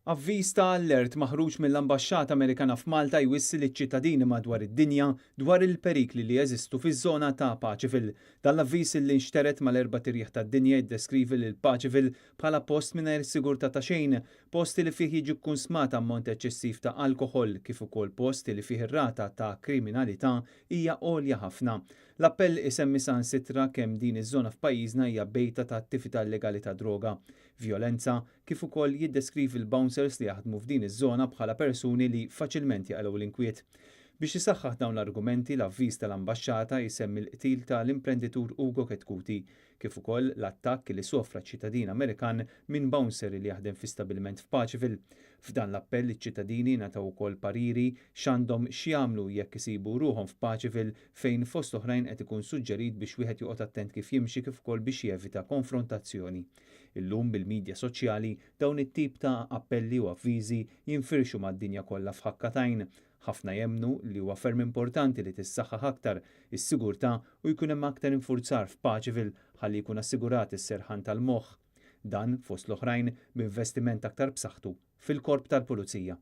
Avviż ta' allert maħruġ mill-Ambaxxata Amerikana f'Malta jwissi liċ-ċittadini madwar id-dinja dwar il-perikli li jeżistu fiż-żona ta' Paceville. Dan l-avviż li nxtered mal-erbat irjieħ tad-dinja jiddeskrivi lil Paceville bħala post mingħajr sigurtà ta' xejn, post li fih jiġi kkunsmat ammont eċċessiv ta' alkoħol kif ukoll post li fih ir-rata ta' kriminalità hija għolja ħafna. L-appell isemmi saħansitra kemm din iż-żona f'pajjiżna hija bejta ta' attività illegali ta' droga, vjolenza, kif ukoll jiddeskrivi l-bouncers li jaħdmu f'din iż-żona bħala persuni li faċilment jaqilgħu l-inkwiet. Biex isaħħaħ dawn l-argumenti, l-avviż tal-Ambaxxata jsemmi l-qtil ta' l-imprenditur Ugo Chetcuti, kif ukoll l-attakk li sofra ċittadin Amerikan minn bouncer li jaħdem fi stabbiliment f'Paceville. F'dan l-appell iċ-ċittadini ngħataw ukoll pariri x'għandhom x'jagħmlu jekk isibu ruħhom f'Paceville fejn fost oħrajn qed ikun suġġerit biex wieħed joqgħod attent kif jimxi kif ukoll biex jevita konfrontazzjoni. Illum bil-midja soċjali dawn it-tip ta' appelli u avviżi jinfirxu mad-dinja kollha f'ħakka t'għajn. Ħafna jemmnu li huwa ferm importanti li tissaħħaħ aktar is-sigurtà u jkun hemm aktar infurzar f'Paceville ħalli jkun assigurat is-serħan tal-moħħ. Dan, fost l-oħrajn, b'investiment aktar b'saħħtu fil-Korp tal-Pulizija.